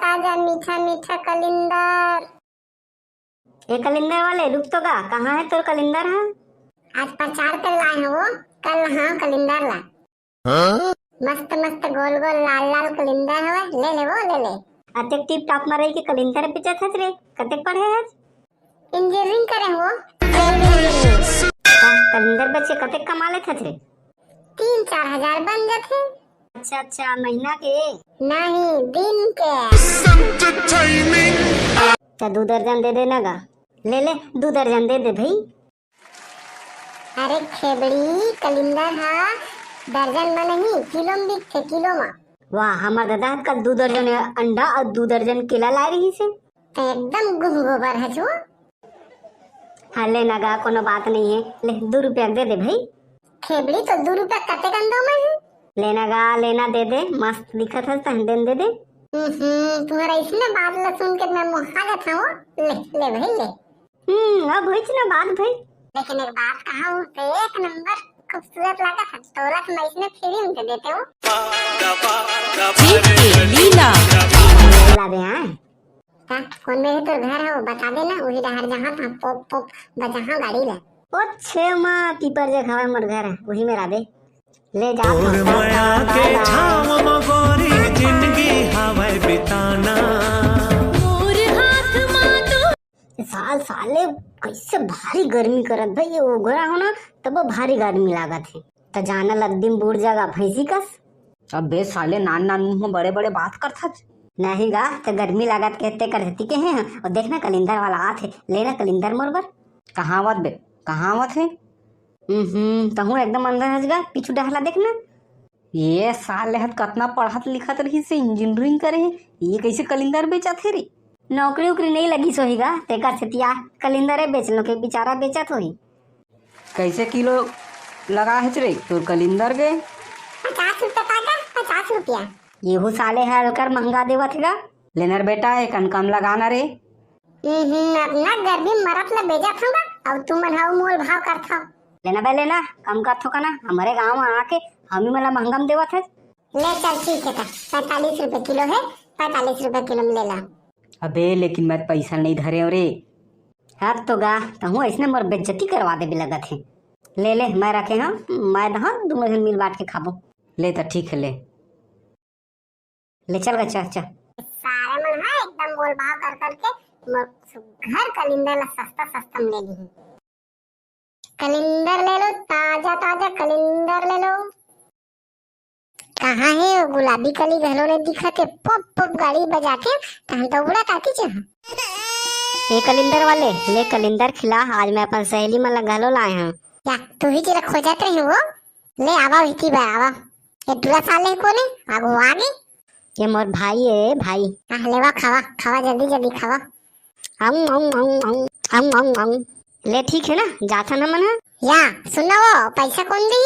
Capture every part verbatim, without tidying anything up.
आजा मीठा मीठा कलिंदर। ए कलिंदर वाले, रुक तो गा, कहाँ है तोर कलिंदर ह? आज प्रचार कर लाए हैं वो, कल हाँ कलिंदर ला। हाँ? मस्त मस्त गोल गोल लाल लाल कलिंदर हवे, ले ले वो, ले ले। अतेक टिप टॉप में रही के कलिंदर बेचत हस रे, कतेक पढ़े हस? इंजीनियरिंग करे हो। का कलिंदर बेचे कतेक कमा लेत हस रे? तीन चार हजार बन जाथे। अच्छा अच्छा, महीना के? नहीं, दिन के। त दू दर्जन दे देना गा। ले ले, दू दर्जन दे दे भाई। अरे खेबड़ी, कलिंदर हा दर्जन में नहीं, किलो में बिकथे, किलो में। वाह, हमर दादा कल दू दर्जन अंडा और दू दर्जन केला लाए रही से। तो एकदम गुम गोबर है जो। हाँ, लेना गा, कोनो बात नहीं है, ले दू रुपया दे दे भाई। खेबड़ी, तो दू रुपया कते कन दो मैं है? लेना गा, लेना, दे दे, मस्त दिखत हस तहन देन दे दे। हम्म, तुम्हारा इसने बात ला सुन के मैं मोहा जाता हूँ। ले, ले भाई, ले। हम्म, अब होइच ना बात भाई। लेकिन एक बात कहा हूँ, तो एक नंबर खूबसूरत लागत है, तोला तो मैं इसने फ्री में दे देते हूँ। चीख के लीला। ला दे, हाँ। का, कौन में है तोर घर है, वो बता देना, वही डहर जहाँ था, पोप, पोप, बजहा गाड़ी ले। ओ छे माँ, पीपर जे खावे मोर घर है, वही में रह दे। ले जा। तोर मया के छाँव म गोरी जिनगी हवय बिताना। मोर हाथ मा तो साल साले कैसे भारी गर्मी करत भाई, ये ओघरा हो ना, तब भारी गर्मी लागत है। त जाना लद्दी में बूड़ जागा भैंसी कस। अबे साले, नान नान मुंह में बड़े बड़े बात करथच। नहीं गा, त गर्मी लागत कहते कर देती के हैं। और देखना कलिंदर वाला आत है, लेना कलिंदर मोर बर। कहाँ आवत बे, कहाँ आवत है? हम्म, तहूँ एकदम अंदर हच गा, पीछू डहला देखना। ये साले हत कतना पढ़त लिखत रहिस हे, इंजीनियरिंग करे हे, ये कैसे कलिंदर बेचत हे रे? नौकरी उकरी नहीं लगिस होही गा, तेकर सेतिया कलिंदरे बेच लो के बिचारा बेचत होही। कैसे किलो लगा हेच रे तोर कलिंदर के? पचास रुपया काका, पचास रुपया। येहू साले ह अलकर महंगा देवत हे गा। लेनर बेटा, एकन कम लगाना रे। हम्म, अपना गर्मी मरत ल बेचत हूँ गा, अउ तुमन ह मोल भाव करथव। लेना बे लेना, कम करथव का ना, हमरे गाँव म आके हमी मन ल महंगा म देवत हे। ले चल ठीक हे त, पैंतालीस रुपए किलो हे, पैंतालीस रुपए किलो म ले ला। अबे लेकिन मैं पैसा नहीं धरे हूँ रे। हद तो गा, तहूँ ऐसने मोर बेइज्जती करवा देबे लगत हे। ले ले, मैं रखे हूँ, मैं दहा, दुनों झन मिल बांट के खाबो। ले त ठीक हे, ले। ले चल गा, चल, चल। सारे मन ह एकदम मोल भाव कर करके मोर सुग्घर कलिंदर ला सस्ता सस्ता में ले लीही। कलिंदर ले लो, ताजा ताजा कलिंदर ले लो। कहाँ हे वो गुलाबी कली, घलो नहीं दिखत हे। पप पप गाड़ी बजाथे, तहन तो उड़ा ताकी चाह। ए कलिंदर वाले, ले कलिंदर खिला, आज मैं अपन सहेली मन ला घलो लाए हूँ। या, तू ही जिला खोजत रही वो? ले आवा, इति बा आवा। ये टूरा साले कोने? आगू आगे। ये मोर भाई हे, भाई। हाँ, लेवा, खावा, खावा, जल्दी, जल्दी खावा। अम, अम, अम, अम, अम, अम, अम। ले, ठीक हे ना, जाथन हमन ह। या, सुन ना वो, पैसा कौन दी?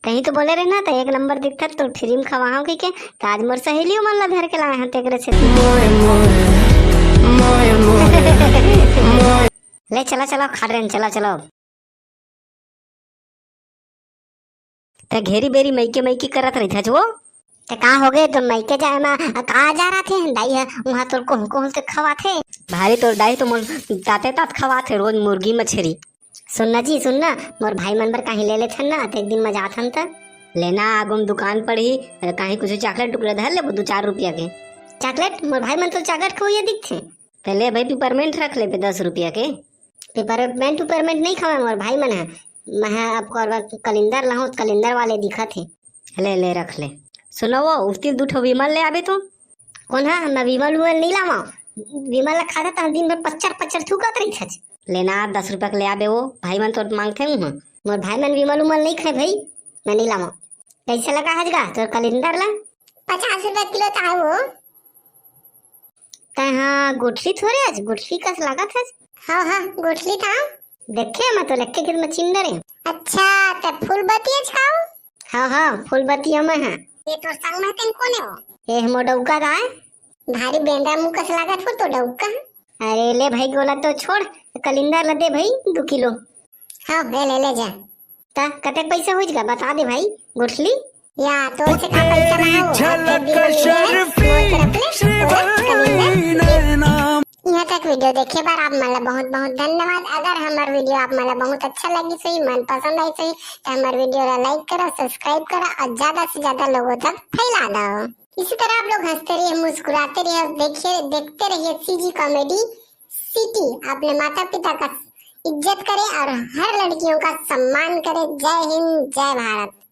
कहीं तो बोले रहे ना, तो एक नंबर दिखत तो फ्री में खवाहूँ कहिके, त आज मोर सहेलियों मन ला धर के लाए हन, तेकरे से। ले, चला, चला, खा रहे हैं, चला, चला। त घेरी बेरी मइके मइके करत रहिथस वो। त का होगे, तो मइके जाए म का जा रहा थे? दाई ह उहाँ तोर कोहूँ कोहूँ ते खवाथे। भारी तोर दाई तो मोर ताते तात खवाथे रोज मुर्गी मछरी। सुन ना जी, सुन ना, मोर भाई मन बर काहीं ले लेथन ना, अतेक दिन म जाथन त। लेना, आगू म दुकान पड़ही, काहीं कुछ चॉकलेट टुकलेट धर लेबो दू चार रुपया के। चॉकलेट? मोर भाई मन तो चॉकलेट खवइया दिखथे। त ले भाई, पिपरमेंट रख लेबे दस रुपया के। पिपरमेंट उपेरमेंट नहीं खावे मोर भाई मन ह। मैं ह अब करवा कलिंदर लाहूँ, कलिंदर वाले दिखत हे। ले, ले, रख ले। सुनो वो, उस दिन दू ठो विमल ले आबे तू। कौन ह? मैं विमल उमल नहीं लावा। विमल ला खाता त दिन भर पच्चर पच्चर थूकत रहिथस। लेना, दस रुपया के ले आबे वो, भाई मन तो मांगथे हूँ। मोर भाई मन विमल उमल नहीं खाए भाई, मैं नहीं लावा। कैसे लगा हजगा तोर कलिंदर ला? पचास रुपया किलो त आए वो। तैं हा गोठली थोरे आज, गोठली कस लागत हस। हाँ, हाँ, गोठली था। देखे, मैं तो लक्के खेत में चिन डरे। अच्छा, ते फूल बतियच खाओ? हाँ, हाँ, फूल बतिया मैं हाँ। ये तोर संग में तेन कोने हो? ये हमो डौका दा है। भारी बेंदा मुंह कस लागत हो तो डौका। अरे ले भाई, गोला तो छोड़, कलिंदर ला दे भाई, दू किलो। हाँ, ले, ले, ले जा। त कतेक पैसा होइच गा, बता दे भाई, गोठली। या, तोर से का पैसा ना हो, झलक अतेक दिन में ले, शर्फी। मोर तरफ ले, तोला कलिंदर। तो देखे बर आप मन ला बहुत बहुत धन्यवाद। अगर हमर वीडियो आप मन ला बहुत अच्छा लगिस होही, मन पसंद आइस होही, तो हमर वीडियो ला लाइक करा, सब्सक्राइब करा और ज्यादा से ज्यादा लोगों तक फैला दो। इसी तरह आप लोग हंसते रहिए, मुस्कुराते रहिए, देखिए, देखते रहिए सीजी कॉमेडी सिटी। अपने माता पिता का इज्जत करें और हर लड़कियों का सम्मान करें। जय हिंद, जय भारत।